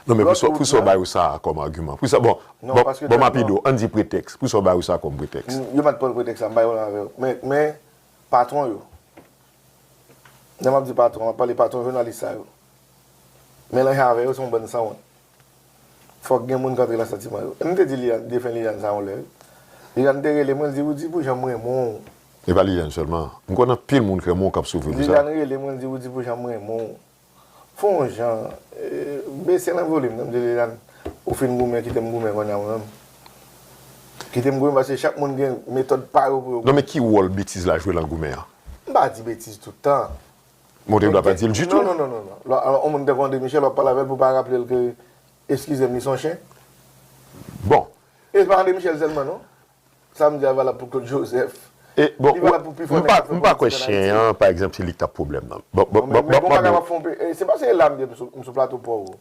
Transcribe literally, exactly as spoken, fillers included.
Non, men pou sa w ba yo sa kòm agiman? Pou sa, bon, bon, bon, m ap ede w, ann di pretèks. Pou sa w ba yo sa kòm pretèks? Yo pa t pran pretèks la, m pa yon avè yo. Men, men, patwon yo. Lè m ap di patwon, m ap pale patwon jounalis sa yo. Melanje avè yo, se yon bann sanwont. Fòk gen moun k antre nan santiman yo. E m te di Liliane, defen Liliane sa yon lè, wi. Liliane te rele mwen, l di, Roody, pou jan m renmen w. E pa Liliane sèlman. M konnen anpil moun k renmen w k ap swiv Roody sa. Liliane rele mwen, l di, Roody, pou jan m renmen w. Fè yon jan, eh, bese nan volim nan, m di, Liliane, ou fin goumen, kite m goumen kounye a mwen menm. Kite m goumen, paske chak moun gen metòd pa yo pou yo goumen. Non, men ki wòl betiz la jwe nan goumen an? M pa di betiz tout tan. Bon, te dwa pa di l ditou. Non, non, non, non. Lò, alò, yon moun tankou André Michel, w ap pale avè l pou pa raple l ke, eskize m, li se yon chen. Bon. E pa André Michel sèlman, non. Sa m di a valab pou Claude Joseph. E, bon, li valab pou pifò nèg k ap fè politik ann Ayiti. M pa kwè chen an, pa egzanp, se li k t ap pwoblèm nan. Bon, bon, bon, bon, bon, bon. E, se pa se la m ye m sou, m sou plato pa w.